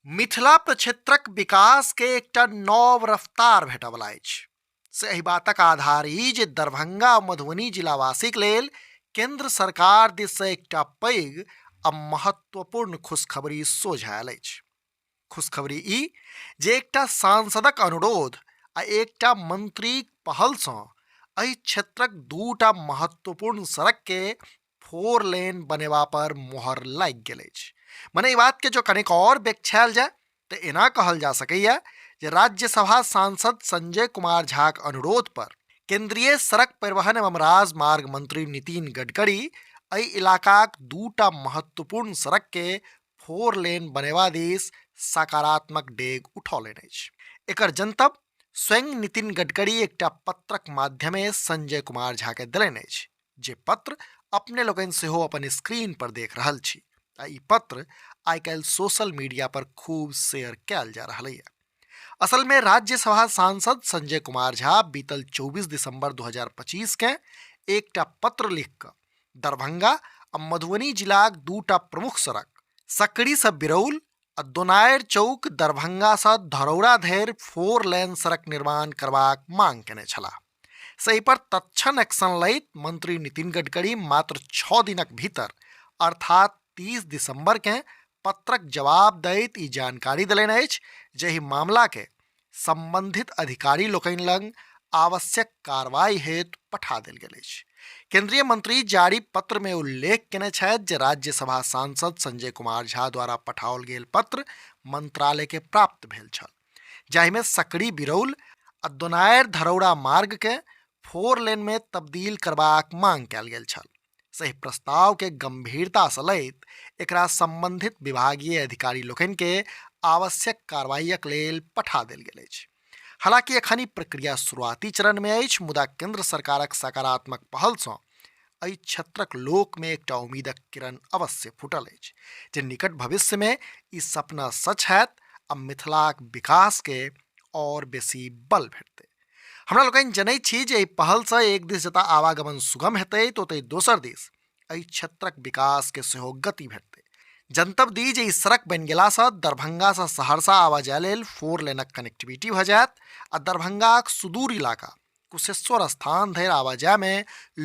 मिथिला प्रक्षेत्रक विकास के एकटा नव रफ्तार भेटयवला अछि। से एहि बातक आधार ई जे दरभंगा आ मधुबनी जिलावासीक लेल केंद्र सरकार दिस से एकटा पैघ आ महत्वपूर्ण खुशखबरी सोझा आयल अछि। खुशखबरी ई जे एकटा सांसदक अनुरोध आ एकटा मंत्रीक पहलसँ एहि क्षेत्रक दूटा महत्वपूर्ण सड़क के फोर लेन बनेबा पर मोहर लागि गेल अछि। मने ई बात के जो कनेक और व्याख्यायल जाय तऽ एना कहल जा सकैए जे राज्यसभा सांसद संजय कुमार झाक अनुरोध पर केंद्रीय सड़क परिवहन एवं राजमार्ग मंत्री नितिन गडकरी एहि इलाकाक दूटा महत्वपूर्ण सड़क के फोर लेन बनेबा दिस सकारात्मक डेग उठौलनि अछि। एकर जनतब स्वयं नितिन गडकरी एकटा पत्रक माध्यमे संजय कुमार झा के देलनि अछि, जे पत्र अपने लोकनि सेहो अपन स्क्रीन पर देख रहल छी आ ई पत्र आइ काल्हि सोशल मीडिया पर खूब शेयर कयल जा रहल यऽ। असल में राज्यसभा सांसद संजय कुमार झा बीतल 24 दिसंबर 2025 के एकटा पत्र लिख कऽ दरभंगा आ मधुबनी जिलाक दूटा प्रमुख सड़क सकरी सँ बिरौल आ दोनायर चौक दरभंगा सँ धरौरा धरि फोर लेन सड़क निर्माण करबाक मांग केने छलाह। से एहि पर तत्क्षण एक्शन लैत मंत्री नितिन गडकरी मात्र 6 दिनक भीतर अर्थात 30 दिसंबर के पत्रक जवाब दैत ई जानकारी देलनि अछि जे एहि मामला के संबंधित अधिकारी लोकनि लग आवश्यक कार्रवाई हेतु पठा देल गेल अछि। केंद्रीय मंत्री जारी पत्र में उल्लेख केने छथि जे राज्यसभा सांसद संजय कुमार झा द्वारा पठाओल गेल पत्र मंत्रालय के प्राप्त भेल छल, जाहिमे सकरी बिरौल आ दोनायर धरौड़ा मार्ग के फोर लेन में तब्दील करबाक मांग कयल गेल छल। सही प्रस्ताव के गंभीरता से लैत एकरा संबंधित विभागीय अधिकारी लोकनि के आवश्यक कार्रवाईक लेल पठा देल गेल अछि। हालांकि एखन ई प्रक्रिया शुरुआती चरण में अछि, मुदा केंद्र सरकारक सकारात्मक पहल सँ एहि क्षेत्रक लोक में एकटा उम्मीदक किरण अवश्य फूटल अछि जे निकट भविष्य में ई सपना सच हैत आ मिथिलाक विकास के और बेसी बल भेटतै। हमरा लोकनि जनैत छी जे एहि पहलसँ एक दिस जतऽ आवागमन सुगम हेतै तऽ ओतहि दोसर दिस एहि क्षेत्रक विकासके सेहो गति भेटतै। जनतब दी जे ई सड़क बनि गेलासँ दरभंगासँ सहरसा आवाजाही लेल फोर लेनक कनेक्टिविटी भऽ जायत आ दरभंगाक सुदूर इलाका कुशेश्वर स्थान धरि आवाजाहीमे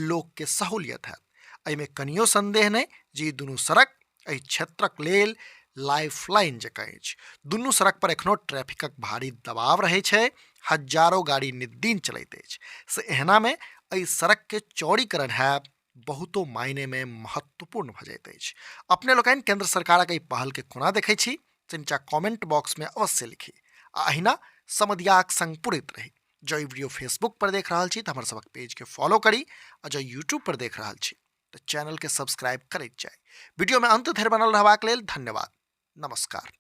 लोकके सहूलियत हैत। एहिमे कनियो संदेह नहि जे ई दुनू सड़क एहि क्षेत्रक लेल लाइफ लाइन जकाँ अछि। दुनू सड़क पर एखनो ट्रैफिकक भारी दबाव रहै छै, हजारो गाड़ी नित दिन चलैत अछि। से एहनामे एहि सड़कके चौड़ीकरण हैब बहुतो मायनेमे महत्वपूर्ण भऽ जाइत अछि। अपने लोकनि केंद्र सरकारक एहि पहलके कोना देखै छी से नीचा कमेंट बॉक्समे अवश्य लिखी आ अहिना समदियाक संग पुरैत रही। जँ ई वीडियो फेसबुक पर देख रहल छी तऽ हमर सभक पेजके फॉलो करी आ जँ यूट्यूब पर देख रहल छी तऽ चैनलके सब्सक्राइब करैत जाय। वीडियोमे अंत धरि बनल रहबाक लेल धन्यवाद। नमस्कार।